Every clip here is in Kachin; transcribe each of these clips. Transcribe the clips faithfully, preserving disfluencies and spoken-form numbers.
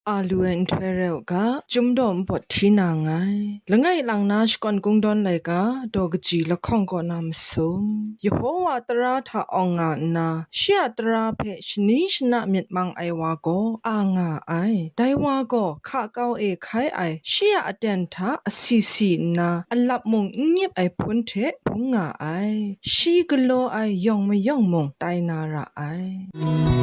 A lu ai nhtoi rai u ga, Chyum daw npawt hti na nngai. Langai lang na shakawn kungdawn laika, daw kaji lahkawng kaw na masum. Yehowa tara hta awng nga nna, shi a tara hpe shani shana myit mang ai wa gaw a nga ai. Dai wa gaw hka kau e hkai ai shi a aten hta asi si nna, alap mung n nyip ai hpun hte bung nga ai. Shi galaw ai yawng mayawng mung tai na ra ai.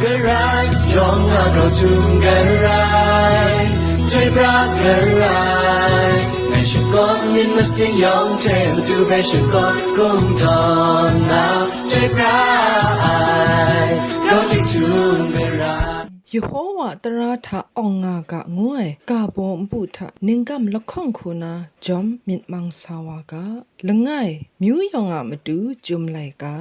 Karai, yawng a grau htum karai, chyoi pra karai, ngai shakawn myit masin yawng hte matu hpe shakawn kungdawn na, chyoi pra ai, grau tik htum karai. Yehowa tara hta awng nga ga ngu ai ga baw npu hta ninggam lahkawng hku na jawm myit mang sa wa ga. Langai, myu yawng a matu Chyum laika.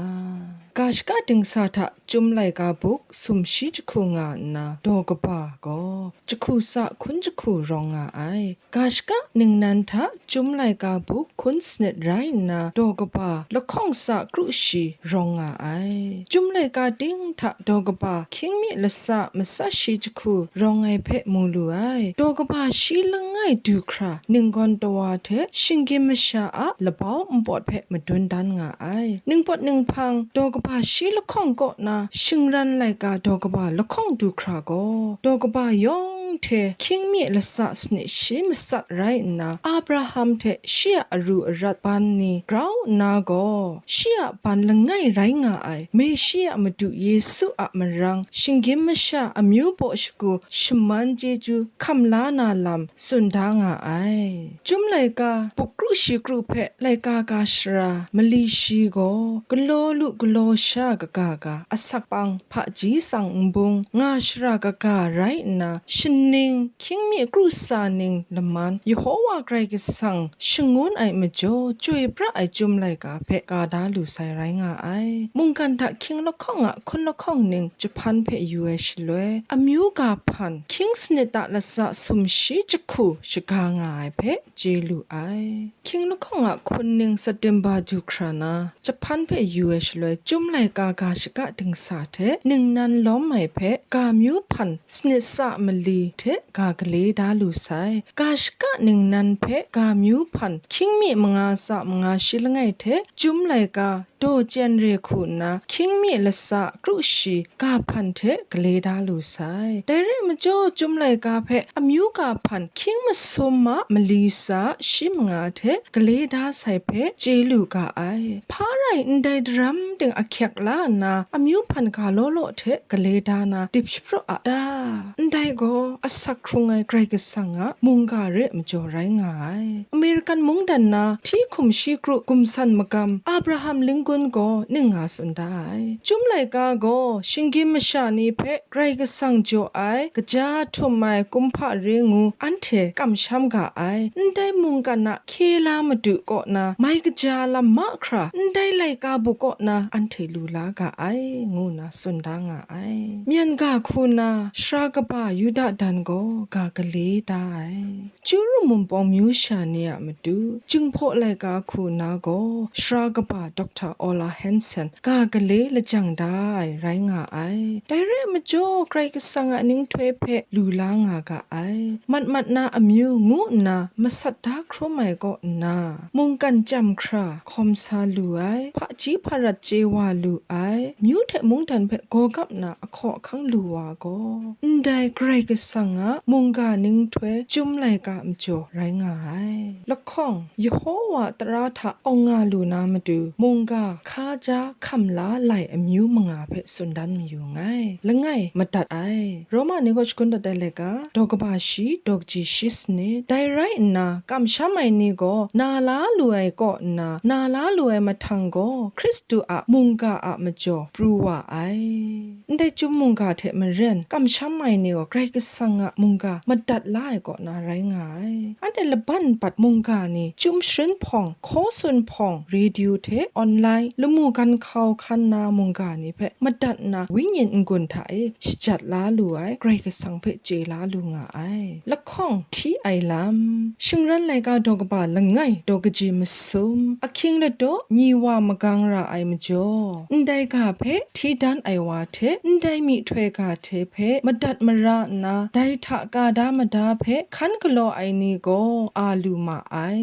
Ga shaka dingsa hta Chyum laika buk sumshi jahku nga nna daw kaba gaw, jahku tsa hkun jahku rawng nga ai. Ga shaka ningnan hta Chyum laika buk hkun sanit rai nna daw kaba lahkawng tsa kru shi rawng nga ai. Chyum laika ting hta daw kaba hkying mi latsa matsat shi jahku rawng ai hpe mu lu ai. Daw kaba shi langai du hkra ninggawn tawa hte shinggyim masha a labau npawt hpe madun dan nga ai. Ningpawt ninghpang daw kaba shi lahkawng kaw na shingran laika daw kaba lahkawng du hkra gaw, daw kaba yawng hte hkying mi latsa sanit shi matsat rai nna, Abraham hte shi a aru arat ban ni grau nna gaw, shi a ban langai rai nga ai Meshia Madu Yesu a marang shinggyim masha amyu baw shagu shaman chyeju hkam la na lam tsun da nga ai. Chyum laika buk kru shi kru hpe laika ga shara mali shi gaw, galaw lu galaw sha kaga ga, asak pang hpaji tsang nbung nga shara kaga rai nna, shaning, hkying mi kru tsa ning laman, Yehowa Karai Kasang shangun ai majaw, chyoi pra ai Chyum laika hpe ga da lu sai rai nga ai. Mungkan hta hkying lahkawng a hkun lahkawng ning jahpan hpe yu ai shaloi, amyu ga hpan hkying sanit a latsa sumshi jahku shaga nga ai hpe chye lu ai. Hkying lahkawng a hkun ning September du hkra na, jahpan hpe yu ai shaloi, Chyum laika ga shaka dingsa hte ningnan lawm ai hpe, ga myu hpan sanit tsa mali hte ga gale da lu sai. Ga shaka ningnan hpe ga myu hpan hkying mi manga tsa manga shi langai hte Chyum laika daw chyen re hku nna, hkying mi latsa kru shi ga hpan hte gale da lu sai. Dai rai majaw, Chyum laika hpe amyu ga hpan hkying masum a mali tsa shi manga hte gale da sai hpe chye lu ga ai. Hpa rai ndai daram ting ahkyek la nna, amyu hpan ga law law hte gale da na dip shapraw a ta? Ndai gaw asak hkrung ai Karai Kasang a mungga re ai majaw rai nga ai. American mungdan na hti hkum shi kru gumsan magam Abraham Lincoln gaw ning nga tsun da ai. Chyum laika gaw shinggyim masha ni hpe Karai Kasang jaw ai, kaja htum ai kumhpa re ngu anhte kamsham ga ai. Ndai mungkan a hkye la madu kaw na mai kaja lam mahkra, ndai laika buk kaw na anhte lu la ga ai, ngu nna tsun da nga ai. Myen ga hku na sara kaba Yuda dan gaw ga gale da ai. Churu Wunpawng myu sha ni a matu, Jinghpaw laika hku na gaw, sara kaba Doctor Ola Hansen ga gale lajang da ai rai nga ai. Dai rai majaw, Karai Kasang a ninghtoi hpe lu la nga ga ai. Mat mat na amyu ngu nna masat da hkrum ai kaw nna, mungkan chyam hkra hkawm sa lu ai, hpaji hparat chye wa lu ai, myu hte mungdan hpe gawgap na ahkaw ahkang lu wa gaw, ndai Karai Kasang a mungga ninghtoi Chyum laika majaw rai nga ai. Lahkawng, Yehowa tara hta awng nga lu na matu, mungga hka ja hkam la lai amyu manga hpe tsun dan mayu nngai. Langai, madat ai. Roma ni kaw shagun dat ai laika, daw kaba shi, daw kaji shi sanit. Dai rai nna, kamsham ai ni gaw na la lu ai kaw nna, na la lu ai mahtang gaw, Hkristu a mungga a majaw pru wa ai. Ndai Chyum mungga hte maren, kamsham ai ni gaw Karai Kasang a mungga madat la ai kaw na rai nga ai. Anhte laban bat mungga ni, Chyum sharin hpawng, hkaw tsun hpawng, radio hte online lamu gan hkau hkan na mungga ni hpe madat nna, wenyi n-gun hta e shajat la lu ai Karai Kasang hpe chye la lu nga ai. Lahkawng hti ai lam. Shingran laika daw kaba langai daw kaji masum, ahkying ladaw ni wa magang ra ai majaw, ndai ga hpe hti dan ai wa hte ndai myihtoi ga hte hpe madat mara nna, dai hta ka da mada hpe hkan galaw ai ni gaw a lu ma ai.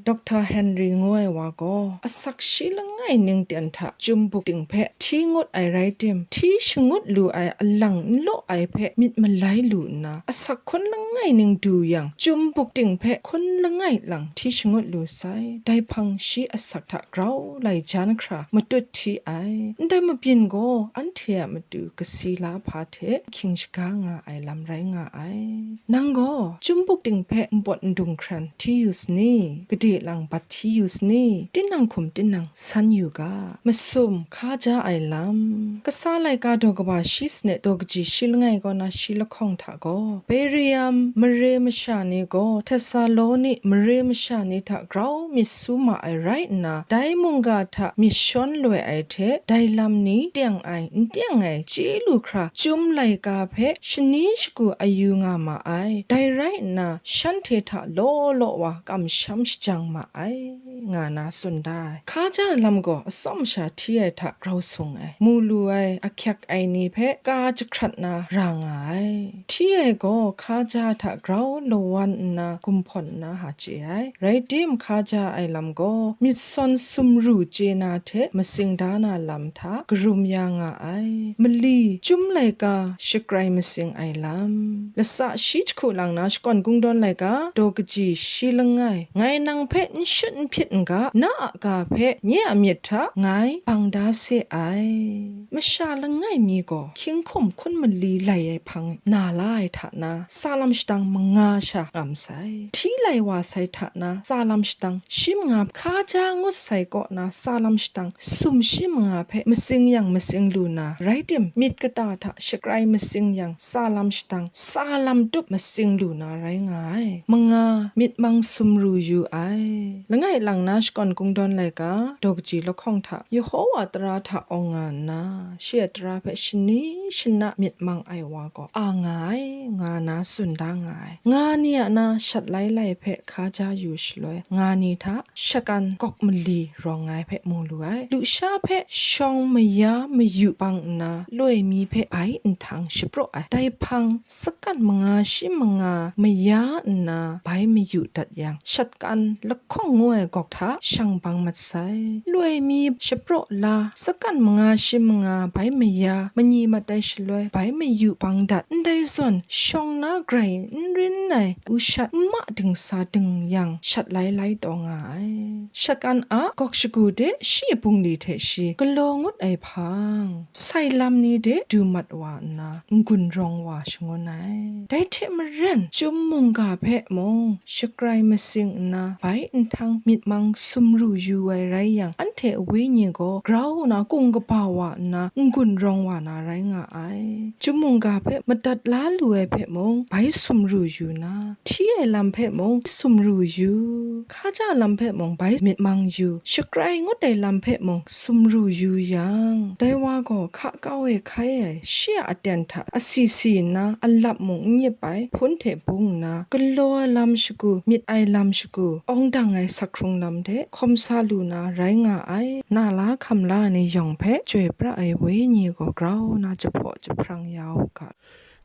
Dokta Henry ngu ai wa gaw, asak shi langai ning ten hta chyum buk ting hpe hti ngut ai rai tim, hti shangut lu ai alang n law ai hpe myit malai lu nna, asak hkun langai ning du yang, chyum buk ting hpe hkun langai lang hti shangut lu sai. Dai hpang shi asak hta grau lai jan hkra matut hti ai. Ndai mabyin gaw anhte a matu kasi la hpa hte hkying shaga nga ai lam rai nga ai. Nang gaw chyum buk ting hpe npawt ndung hkran hti yu sani? Gade lang bat hti yu sani? Tinang hkum tinang san yu ga. Masum, hkaja ai lam. Kasa laika daw kaba shi sanit daw kaji shi langai kaw na shi lahkawng hta gaw, Beria mare masha ni gaw Htesaloni mare masha ni hta grau myit su ma ai rai nna, dai mungga hta myit shawn loi ai hte, dai lam ni teng ai n teng ai chye lu hkra, chyum laika hpe shani shagu ayu nga ma ai. Dai rai nna, shanhte hta law law wa kamsham shajang ma ai, nga na tsun da ai. Hkaja lam gaw atsawm sha hti ai hta grau sung ai, mu lu ai, ahkyak ai ni hpe ka jahkrat na ra nga ai. Hti ai gaw hkaja hta grau lawan nna gumhpawn nna ha chye ai. Rai tim, hkaja ai lam gaw myit sawn sumru chye na hte matsing da na lam hta karum ya nga ai. Mali, chyum laika shakrai matsing ai lam. Latsa shi jahku lang na shakawn kungdawn laika daw kaji shi langai. Ngai nang hpe n shut n hpyit n ga, na a ga hpe nye a myit hta ngai bang da se ai. Masha langai mi gaw hkying hkum hkun mali lai ai hpang na la ai hta na, tsa lam shadang manga sha ngam sai. Hti lai wa sai hta na, tsa lam shadang shi manga, hkaja ngut sai kaw na, tsa lam shadang sum shi manga hpe matsing yang matsing lu na, rai tim, myit kata hta shakrai matsing yang, tsa lam shadang, tsa lam tup matsing lu na rai nga ai. Manga, myit mang sumru yu ai. Langai lang na shakawn kungdawn laika daw kaji lahkawng hta, Yehowa tara hta awng nga nna, shi a tara hpe shani shana myit mang ai wa gaw a nga ai, nga na tsun da nga ai. Nga ni a na shat lai lai hpe hkaja yu shaloi, nga ni hta shakan gawk mali rawng ai hpe mu lu ai. Lusha hpe shawng maya mayu bang nna, loi mi hpe bai nhtang shapraw ai. Dai hpang, sakan manga shi manga maya nna bai mayu dat yang, shatkan lahkawng ngu ai gawk hta shang bang mat sai. Loi mi shapraw la, sakan manga shi manga bai maya manyi mat ai shaloi, bai mayu bang dat. Ndai zawn, shawng na grai n rin ai, ushat n ma dingsa ding yang, shat lai lai taw nga ai. Shakan a gawk shagu de shi a bungli hte shi galaw ngut ai hpang, sai lam ni de du mat wa nna, n-gun rawng wa shangun ai. Dai hte maren, chyum mungga hpe mung shakrai matsing nna, bai nhtang myit mang sumru yu ai rai yang, anhte wenyi gaw grau nna, kung kaba wa nna, n-gun rawng wa na rai nga ai. Chyum mungga hpe madat la lu ai hpe mung, bai sumru yu na, hti ai lam hpe mung sumru yu, hkaja lam hpe mung bai myit mang yu, shakrai ngut ai lam hpe mung sumru yu yang, dai wa gaw hka kau e hkai ai, shi a aten hta asi si nna, alap mung n yip ai, hpun hte bung nna, galaw ai lam shagu, myit ai lam shagu, awng dang ai sak hkrung lam hte hkawm sa lu na rai nga ai, na la hkam la ai ni yawng hpe chyoi pra ai wenyi gaw grau na jahpaw jahprang ya u ga.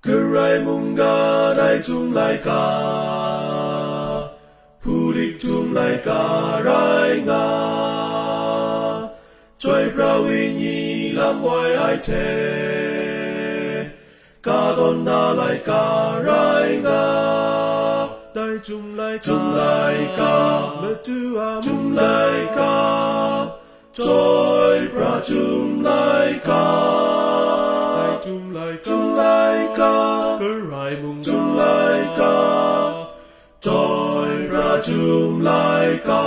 Karai mungga dai chyum laika, hpulik chyum laika rai nga, chyoi pra wenyi lam wai ai hte, ka tawn na laika rai nga, dai chyum laika, chyum laika, matu a chyum laika, chyoi pra chyum laika, dai chyum laika, chyum laika, Karai mung chyum laika, chyoi pra chyum laika.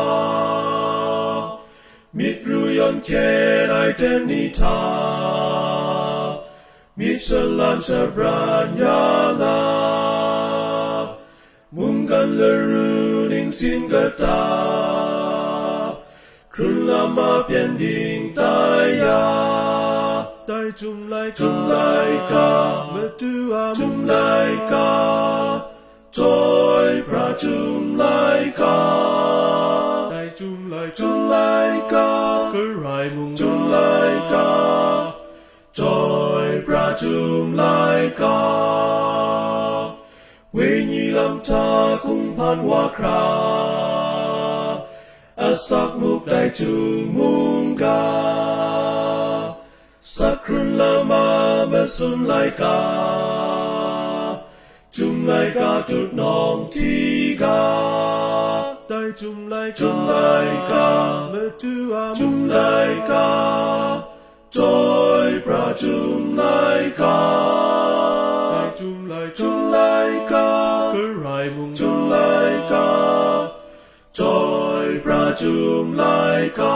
Myit ru yawn hkyen ai ten ni hta, myit shalan shabran ya nga, mungkan laru ningsin kata, hkrun lam a pyengdi tai ya, dai Chyum Laika, Chyum Laika, Madu a Chyum Laika, Chyoi Pra Chyum Laika, dai Chyum Laika, Chyum Laika, Karai Mung Chyum Laika, Chyoi Pra Chyum Laika, Wenyi lam hta kung hpan wa hkra, asak muk dai Chyum Mung ga, sak hkrun lam a masum laika, Chyum Laika tut nawng hti ga, dai Chyum Laika, Chyum Laika, Madu a Chyum Laika, Chyoi Pra Chyum Laika, dai Chyum Laika, Chyum Laika, Karai Mung Chyum Laika, Chyoi Pra Chyum Laika.